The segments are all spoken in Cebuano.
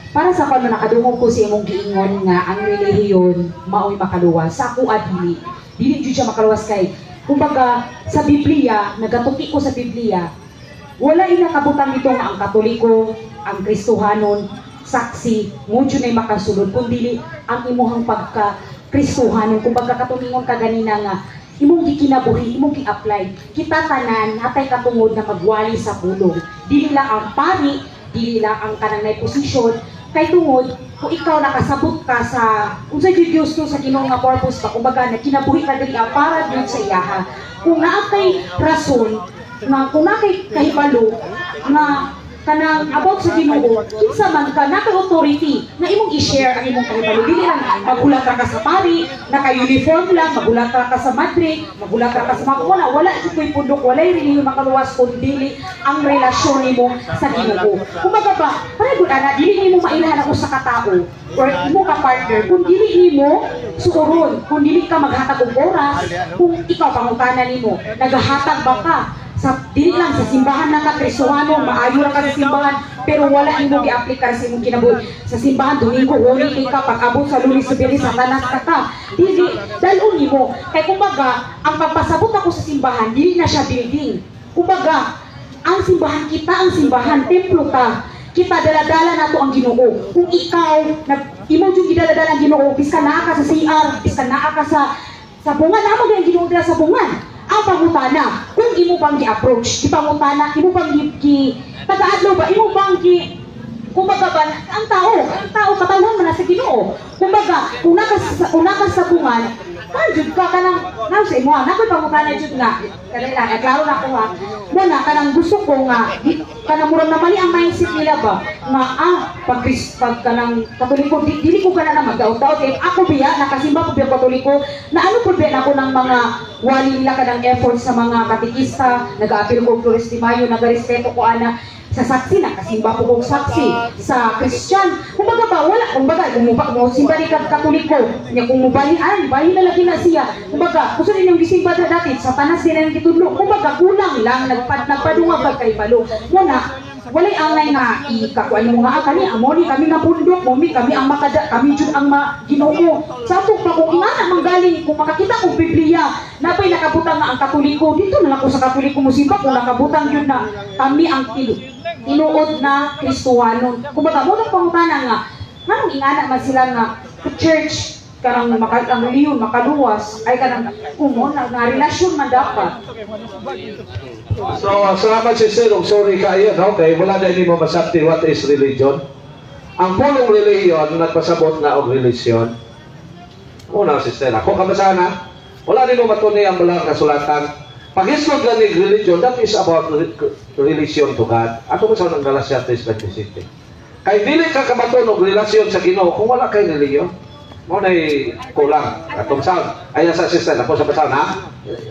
Para sa kon nakadungog ko sa imong giingon nga ang relihiyon maoy makaluwas. Sa ako dili. Dili jud siya makaluwas kay kumbaga sa Biblia, nagatuki ko sa Biblia, wala inakabutang nito nga ang Katoliko, ang Kristohanon, saksi, mo jud ay makasulod kun dili ang imuhang pagka Kristohanon. Kumbaga katuningon ka ganina nga imong gikinabuhi, imong gi-apply. Kita tanan natay katungod na magwali sa pulong. Dili lang ang pari, dili lang ang kanang nay posisyon, kay tungod kung ikaw nakasabot ka sa unsa jud gusto sa Ginoo nga purpose ba, kumbaga nagkinabuhi ka diri para jud sa iyaha. Kung naa kay rason nga kung naa kay kahibalo nga kanang about sa Ginoo, kinsa man ka, naa kay authority nga imong i-share ang imong kahibalo. Dili lang magulat ra ka sa pari, naka-uniform lang, magulat ra ka sa madre, magulat ra ka sa mga wala, wala jud ko'y pundok, walay relihiyon makaluwas kun dili ang relasyon nimo sa Ginoo. Kumbaga ba, pareho gud ana, dili nimo mailhan ang usa ka tao or imo ka partner kung dili nimo suoron, kung dili ka maghatag og oras, kung ikaw pangutana nimo, nagahatag ba ka sa dili lang sa simbahan lang ka Kristohano, maayo ra ka sa simbahan, pero wala nimo gi-aplikar sa imong kinabuhi. Sa simbahan, Domingo, holy kay ka, pag abot sa Lunes sa Biyernes, Satanas ka ka. Dili, dalon nimo. Kay kumbaga, ang pagpasabot ako sa simbahan, dili na siya building. Kumbaga, ang simbahan, kita ang simbahan, templo ta. Kita dala-dala nato ang Ginoo. Kung ikaw nag imo jud gidala-dala ang Ginoo, bisan naa ka sa CR, bisan naa ka sa bungan, naa man ang Ginoo dira sa bungan. Ang pangutana, kung imo bang gi-approach, di pangutana, imo bang gi tagaadlaw ba, imo bang gi kumbaga ba, ang tao, katawhan man na sa Ginoo. Kumbaga, kung naka sa bungan, kan jud ka kanang na sa imo, na ko'y pangutana jud nga, kanay lang, eh, klaro na ko ha. Mo na kanang gusto ko nga di, kanang murag na mali ang mindset nila ba nga pag pag kanang Katoliko di, dili ko kana na magdaot-daot eh, ako biya nakasimba ko biya Katoliko na ano pud biya nako ng mga wali nila kanang effort sa mga katikista, nag-aapil ko Flores de Mayo, nagarespeto ko ana sa saksi, nakasimba ko kong saksi sa Christian. Kumbaga ba, wala, kumbaga kung mo simba ni ka Katoliko nya, kung mobali ay bali na lagi na siya. Kumbaga kung sa inyong gisimba na dati, Satanas din ang gitudlo. Kumbaga kulang lang nagpadungag kag kahibalo mo na walay angay nga ikakuan mo nga kani amo ni kami nga pundok mo mi kami ang makada, kami jud ang ma Ginoo sa ato pa. Kung ingana manggaling, kung makakita kong Biblia napay nakabutang nga ang Katoliko, dito na lang ko sa Katoliko mo simba kung nakabutang yun na kami ang tinuod na Kristohanon. Kumbaga mo nang pangutana nga nganong ingana man sila nga church kanang maka, ang relihiyon makaluwas ay kanang kumo na, nga relasyon man dapat. So, salamat, sister. Ug sorry kayo, no? Kay wala na mo masabti what is religion. Ang pulong religion, nagpasabot na og religion. Una, sister, ako kamasana, wala nimo matuni ang balang kasulatan. Pag-isod gani religion, that is about religion to God. Ato ba sa ng Galatia 3:27. Kay dili ka kabaton og relasyon sa Ginoo kung wala kay religion. Mo na kulang. Atong sound. Ayan sa sister, ako sa basahan, ha?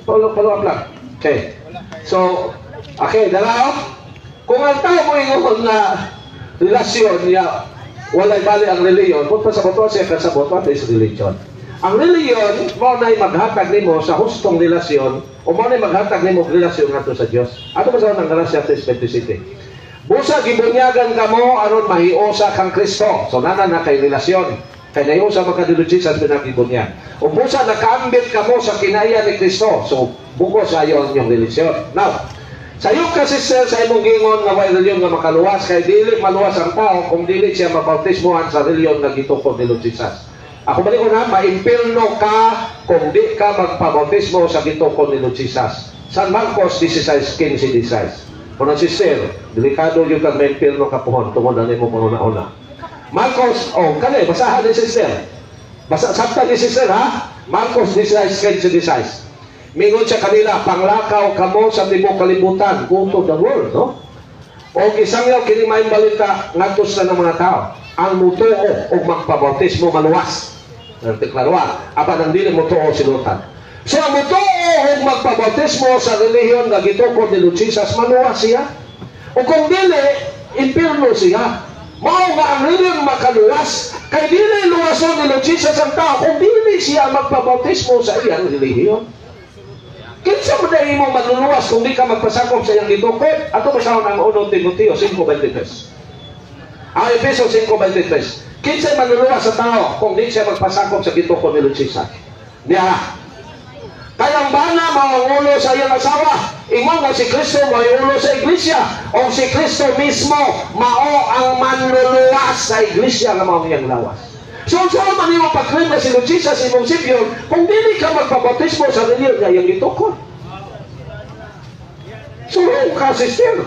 Follow, follow up lang. Okay. So, okay, dala oh. Kung ang tao mo ingon na relasyon niya, walay bali ang reliyon, kung pasabot siya kasabot, what is religion? Ang reliyon, mo na'y maghatag nimo sa hustong relasyon, o mo na'y maghatag nimo og relasyon ngadto sa Dios. Ato ba sa ng Galatia 3:27? Busa gibunyagan kamo aron mahiusa kang Kristo. So nana na kay relasyon. Kay nahiusa makadilo Jesus pinagibunyag. O busa nakaambit kamo sa kinaiya ni Kristo. So bukod sa ayo ang inyong relasyon. Now, sayo ka, sister, sa imong gingon nga way reliyon nga makaluwas, kay dili maluwas ang tao kung dili siya mabautismohan sa reliyon nga gitukod ni Lord Jesus. Ako balik ko na, maimpirno ka kung di ka magpabautismo sa gitukod ni Lord Jesus. San Marcos 16:15-16. Kung ang sister, delikado yung kag maimpirno ka pohon tungod na nimo panguna-una. Marcos, oh, kani, basahan ni sister. Basa, sabta ni sister, ha? Marcos 16:15-16. Mingon siya kanila, "Panglakaw kamo sa tibuok kalibutan," go to the world, no? O isangyaw kini maayong balita ngadto sa ng mga tao. Ang mutuo og magpabautismo maluwas. Nagdeklaruan. Apan ang dili mutuo silutan. So ang mutuo og magpabautismo sa relihiyon nga gitukod ni Lord Jesus, maluwas siya. O kung dili, impirno siya. Mao nga ang relihiyon makaluwas kay dili luwason ni Lord Jesus ang tao kung dili siya magpabautismo sa iyang relihiyon. Kinsa man na imo maluluwas kung di ka magpasakop sa iyang gitukod? Ato basahon ang 1 Timoteo 5:23. Ang Efeso 5:23. Kinsay manluluwas sa tao kung di siya magpasakop sa gitukod ni Lord Jesus? Niya. Kaya ang bana mao ang ulo sa iyang asawa. Ingon nga si Kristo mao ulo sa iglesia. O si Kristo mismo mao ang manluluwas sa iglesia nga mao ang iyang lawas. So, unsa man nimo pag-claim na si Lord Jesus imong Savior kung dili ka magpabautismo sa relihiyon nga iyang gitukod? So wrong ka, sister.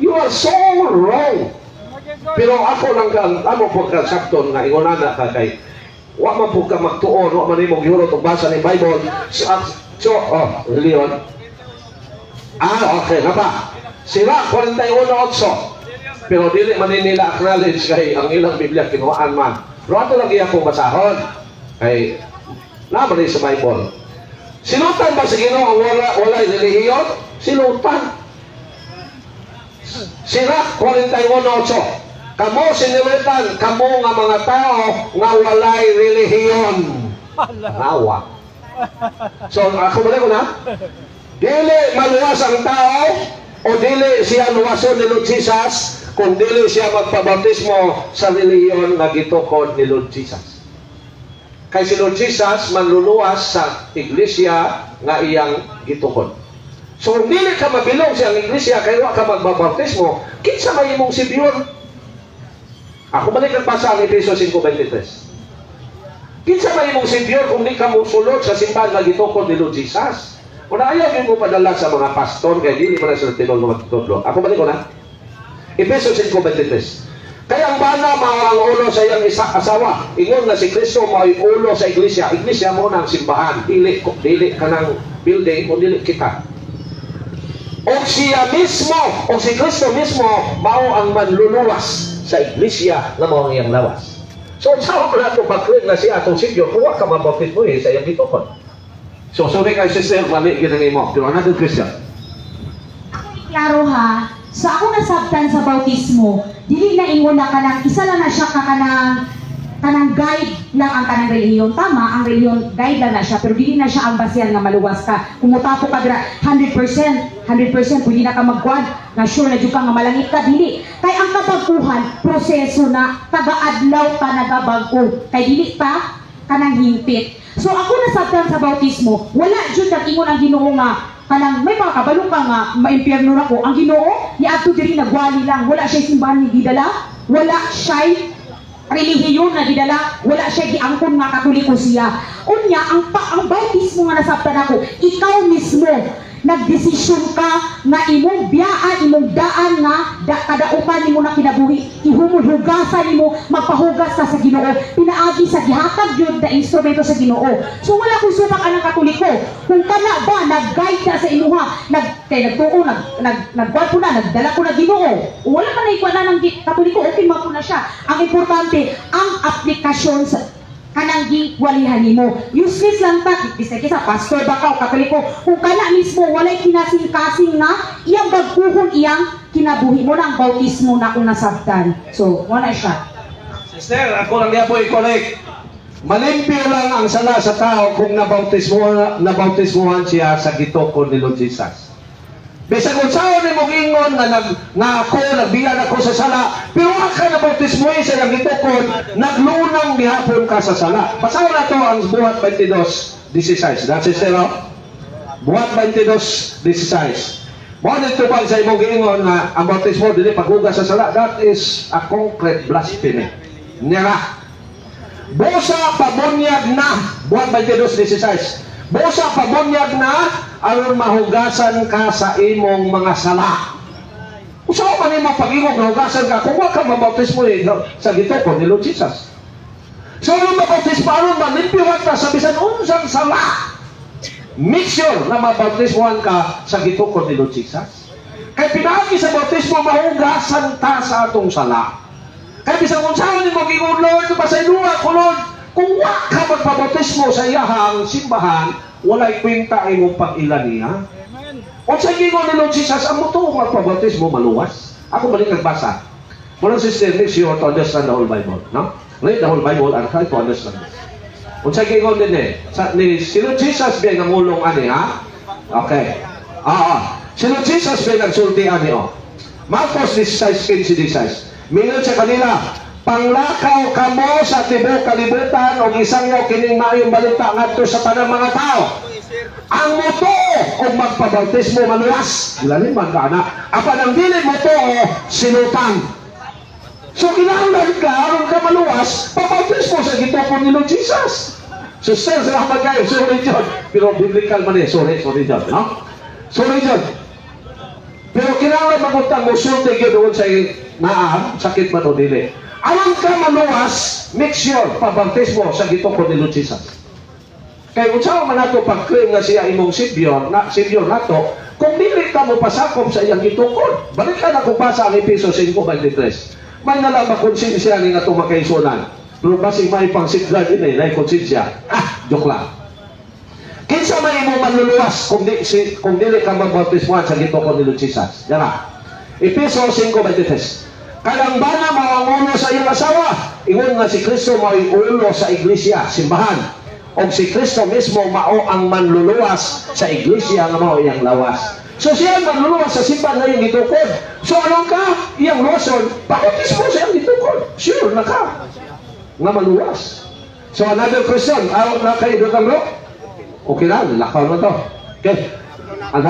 You are so wrong. Pero ako lang kang, amo po ka sakton nga ingon ana ka kay wa man po ka magtuon, wa man imong gihurot og basa ni Bible. So, oh, Leon. Ah, okay, na ba? Sira 41:8. Pero dili man ni nila acknowledge kay ang ilang Biblia kinuhaan man. Pero ato lang iya kong basahon. Kay naa man sa Bible. Silutan ba sa Ginoo ang walay relihiyon? Silutan. Sira 41:8. Kamo sinilutan, kamo nga mga tao nga walay relihiyon. Nawa. So, ako balik ko na. Dili maluwas ang tao o dili siya luwason ni Lord Jesus kung dili siya magpabautismo sa relihiyon nga gitukod ni Lord Jesus. Kay si Lord Jesus manluluwas sa iglesia nga iyang gitukod. So kung dili ka mabilong sa iyang iglesia kay wa ka magbabautismo, kinsa may imong savior? Ako balik nagbasa ang Efeso 5:23. Kinsa may imong savior kung di ka mosulod sa simbahan nga gitukod ni Lord Jesus? Una, ayaw gyud mo padala sa mga pastor kay dili man na sila tinuod nga magtutudlo. Ako balik ko na. Efeso 5:23. Kaya ang bana mao ang ulo sa iyang asawa. Ingon nga si Kristo mao'y ulo sa iglesia. Iglesia mao na ang simbahan. Dili kanang building o dili kita. O siya mismo, o si Kristo mismo, mao ang manluluwas sa iglesia nga mao ang iyang lawas. So, sa ko na ito pag na siya atong Savior, kung wa ka mabautismo eh, sa iyang gitukod. So, sorry kay sister, mali gyud ang imo. Pero another question. Klaro ha, sa ako nasabtan sa bautismo, dili na ingon na kanang isa lang na siya ka kanang guide lang ang kanang relihiyon. Tama, ang relihiyon guide lang na siya, pero dili na siya ang basehan nga maluwas ka. Kung mutapo ka dira 100%, 100% pwede na ka magkuan, na sure na jud ka nga malangit ka, dili. Kay ang kabag-uhan, proseso na taga-adlaw ka nagabag-o. Kay dili pa kanang hingpit. So ako nasabtan sa bautismo, wala jud nag-ingon ang Ginoo nga kanang may mga kabalo ka nga maimpyerno na ko. Ang Ginoo niadto diri, nagwali lang, wala siya simbahan ni gidala, wala siya relihiyon na gidala, wala siya giangkon nga Katoliko siya. Unya ang bautismo nga nasabtan ako, ikaw mismo nagdesisyon ka nga imong biyaan, imong daan nga kadautan nimo na kinabuhi, ihumol hugasan nimo, magpahugas ka sa Ginoo pinaagi sa gihatag gyud na instrumento sa Ginoo. So wala ko'y supak anang Katoliko. Kung kana ba nag-guide na sa imuha, nag kay nagtuo, nag nag nagkuan ko na, nagdala ko na Ginoo, wala man na ikuan na ng Katoliko, okay man po na siya. Ang importante ang aplikasyon sa kanang giwalihan nimo. Useless lang ta bisag kisa pastor ba ka o Katoliko kung kana mismo walay kinasing-kasing nga iyang bagkuhon iyang kinabuhi mo na ang bautismo na akong nasabtan. So wala siya. Sister, ako lang po i-correct. Malimpyo lang ang sala sa tao kung nabautismuhan siya sa gitukod ni Lord Jesus. Bisag unsaon nimo ingon nga nag nga ako nagbiyan ako sa sala, pero wa ka nabautismo sa iyang gitukod, naglunang gihapon ka sa sala. Basahon na to ang Buhat 22:16. That's sister, oh? Buhat 22:16. Mao dito pa sa imong giingon nga ang bautismo dili paghugas sa sala, that is a concrete blasphemy. Nira. Busa pabunyag na. Buhat 22:16. Busa pabunyag na aron mahugasan ka sa imong mga sala. Usa man nimo pag-ingon nga hugasan ka kung wa ka mabautismo eh, sa gitukod ni Lord Jesus? So aron mabautismo, aron malimpyuhan ka sa bisan unsang sala, make sure na mabautismohan ka sa gitukod ni Lord Jesus. Kay pinaagi sa bautismo mahugasan ta sa atong sala. Kay bisan unsaon nimo giingon, "Lord, pasayloa ko, Lord," kung wa ka magpabautismo sa iyahang simbahan, walay kwenta imong pag-ila niya. Unsa giingon ni Lord Jesus? Ang motuo magpabautismo maluwas. Ako balik nagbasa. Walang sister, make sure to understand the whole Bible, no? Read the whole Bible and try to understand this. Unsa giingon din eh? Sa, ni si Lord Jesus ba nangulong ani, ha? Okay. Ah. Si Lord Jesus ba nagsulti ani, oh. Marcos 16:15 16. Mingon sa kanila, "Panglakaw kamo sa tibuok kalibutan ug isangyaw kining maayong balita ngadto sa tanang mga tao. Ang motuo og magpabautismo maluwas." Lalim man ka na. Apan ang dili motuo, silutan. So kinahanglan ka, aron ka maluwas, pabautismo sa gitukod ni Lord Jesus. So sir, salamat kayo. Sorry John. Pero biblical man eh. Sorry, sorry John. No? Sorry John. Pero kinahanglan magutang mo sulti gyud doon sa naa, sakit man o dili. Aron ka maluwas, make sure pabautismo sa gitukod ni Lord Jesus. Kay unsa man nato pag-claim nga siya imong savior, na savior nato, kung dili ka mo pasakop sa iyang gitukod. Balikan ako pa sa ang Efeso 5:23. May nalama konsensya ni nga makaisunan. Pero basig may pang safeguard ini, na konsensya. Ah, joke lang. Kinsa may imong manluluwas kung dili ka mabautismuhan sa gitukod ni Lord Jesus? Yan na. Efeso 5:23. Kay ang bana mao ang ulo sa iyang asawa. Ingon nga si Kristo mao'y ulo sa iglesia, simbahan. Og si Kristo mismo mao ang manluluwas sa iglesia nga mao iyang lawas. So siya ang manluluwas sa simbahan nga iyang gitukod. So aron ka iyang luwason, bautismo sa iyang gitukod. Sure na ka nga maluwas. So another question, aron na kay Dr. Bro? Okay na, lakaw na to. Okay.